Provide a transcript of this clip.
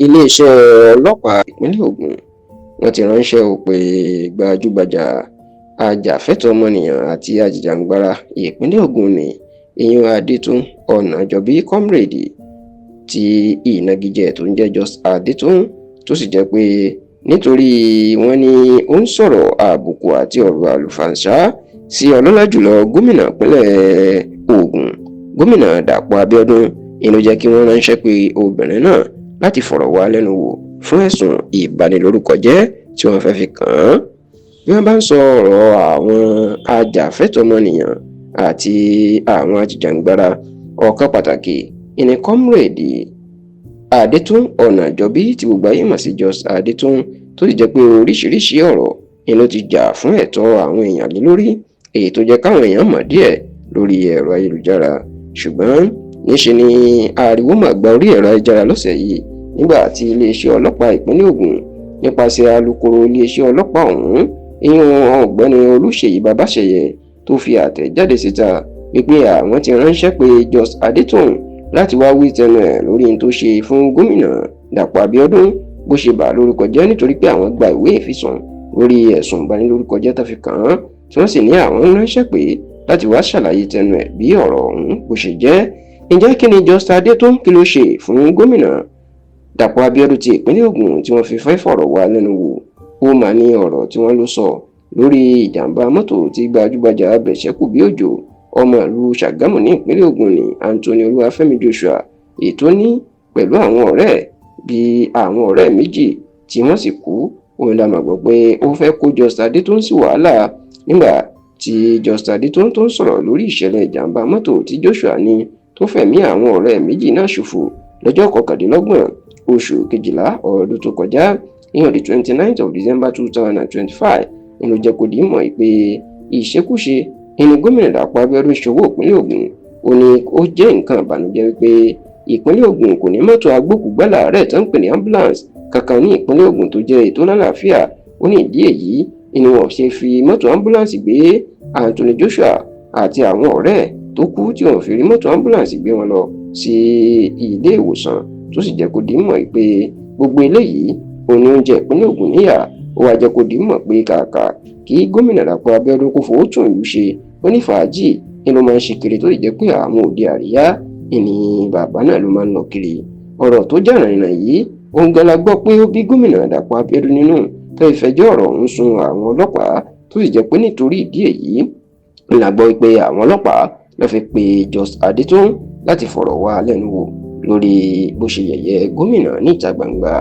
Iléeṣẹ́ ọlọ́pàá ìpínlẹ̀ Ògùn wọ́n ti ránṣẹ́ ò pé gbajúgbajà ajàfẹ́tọ̀ọ́ ọmọnìyàn àti ajìjàǹgbara ìpínlẹ̀ Ògùn ní ìyún Adétún Ọ̀nàjọ́bí, Comrade tí ìnagijẹ tó ń jẹ́ Just Adétún, tó sì jẹ́ pé nítorí wọ́n ní ó ń sọ̀rọ̀ àbùkù àti ọ̀rọ̀ àlùfàǹṣá sí ọlọ́lá jùlọ gómìnà ìpínlẹ̀ Ògùn, Gómìnà Dàpọ̀ Abíọ́dún, inú jẹ́ kí wọ́n ránṣẹ́ pé obìnrin náà láti fọ̀rọ̀ wá lẹ́nu wò fún ẹ̀sùn ìbanilórúkọjẹ́ tí wọ́n fẹ́ fi kàn án. Bí wọ́n bá ń sọ ọ̀rọ̀ àwọn ajàfẹ́tọ̀ọ́ ọmọnìyàn àti àwọn ajìjàǹgbara, ọ̀kan pàtàkì ìní Comrade Adétún Ọ̀nàjọ́bí tí gbogbo ayé mọ̀ sí Just Adétún, tó sì jẹ́ pé oríṣiríṣi ọ̀rọ̀ ni ló ti jà fún ẹ̀tọ́ àwọn èèyàn lé lórí, èyí tó jẹ́ káwọn èèyàn mọ̀ díẹ̀ lórí ẹ̀rọ ayélujára. Ṣùgbọ́n níṣe ni ariwo mà gba orí ẹ̀rọ ayélujára lọ́sẹ̀ yìí nígbà tí iléeṣẹ́ ọlọ́pàá ìpínlẹ̀ Ògùn nípasẹ̀ alukoro iléeṣẹ́ ọlọ́pàá ọ̀hún, ìyún Ọ̀gbẹ́ni Olúṣèyí Babáṣẹ̀yẹ, tó fi àtẹ̀jáde síta wípé àwọn ti ránṣẹ́ pé Just Adétòun láti wá wí tẹnu ẹ̀ lórí n tó ṣe fún Gómìnà Dàpọ̀ Abíọ́dún, bó ṣe bà lórúkọ jẹ́, nítorí pé àwọn gba ìwé ìfisùn lórí ẹ̀sùn ìbanilórúkọjẹ́ tó fi kàn án, tí wọ́n sì ní àwọn ránṣẹ́ pé láti wá ṣàlàyé tẹnu ẹ̀ bí ọ̀rọ̀ ọ̀hún bó ṣe jẹ́. Ǹjẹ́ kí ni Just Adétòun, kí ló ṣe fún Gómìnà Dàpọ̀ Abíọ́dún ti ìpínlẹ̀ Ògùn tí wọ́n fi fẹ́ fọ̀rọ̀ wá lẹ́nu wò? Ó mà ní ọ̀rọ̀ tí wọ́n ló sọ lórí ìjàmbá mọ́tò tí gbajúgbajà abẹ̀ṣẹ́kù bí òjò ọmọ ìlú Ṣàgámù ní ìpínlẹ̀ Ògùn ní Anthony Olúwafẹ́mi Joshua ètò ní pẹ̀lú àwọn ọ̀rẹ́ bí àwọn ọ̀rẹ́ méjì tí wọ́n sì kú. Òun la mà gbọ́ pé ó fẹ́ kó Just Adétòun sí wàhálà nígbà tí Just Adétòun tó ń sọ̀rọ̀ lórí ìṣẹ̀lẹ̀ ìjàmbá mọ́tò tí Joshua ní tó fẹ̀mí àwọn ọ̀rẹ́ méjì náà ṣòfò lọ́jọ́ 29 oṣù kejìlá ọdún tó kọjá, ìyẹn the 29th of December 2025. Nínú jẹ́ kó di mọ̀ pé ìṣekúṣe ìní Gómìnà Dàpọ̀ Abíọ́dún ṣòwò ìpínlẹ̀ Ògùn. Ó ní ó jẹ́ nǹkan ìbànújẹ́ wípé ìpínlẹ̀ Ògùn kò ní mọ́tò agbókùúgbàlà rẹ̀ tó ń pè ní ambulance kankan ní ìpínlẹ̀ Ògùn tó jẹ́ ètò lálàáfíà. Ó ní ìdí èyí ni wọn ṣe fi mọ́tò ambulance gbé Anthony Joshua àti àwọn ọ̀rẹ́ tó kú, tí wọn fi rí mọ́tò ambulance gbé wọn lọ sí ilé ìwòsàn, tó sì jẹ́ kó di mọ̀ pé gbogbo eléyìí òun ni oúnjẹ ìpínlẹ̀ Ògùn níyà. Ó wá jẹ́ kó di mọ̀ pé kàkà kí Gómìnà Dàpọ̀ Abíọ́dún kó fowó tún ìlú ṣe, ó ní fàájì ni ló máa ń ṣe kiri, tó sì jẹ́ pé àwọn òde àríyá ìní bàbá náà ló máa ń lọ kiri. Ọ̀rọ̀ tó jà rìnrìn yìí òun gan la gbọ́ pé ó bí Gómìnà Dàpọ̀ Abíọ́dún nínú, tó ìfẹjọ́ ọ̀rọ̀ ọ̀hún sun àwọn ọlọ́pàá, tó sì jẹ́ pé nítorí ìdí èyí la gbọ́ pé àwọn ọlọ́pàá ló fi pe Just Adétòun láti fọ̀rọ̀ wá lẹ́nu wò lórí bó ṣe yẹ̀yẹ́ gómìnà níta gbangba.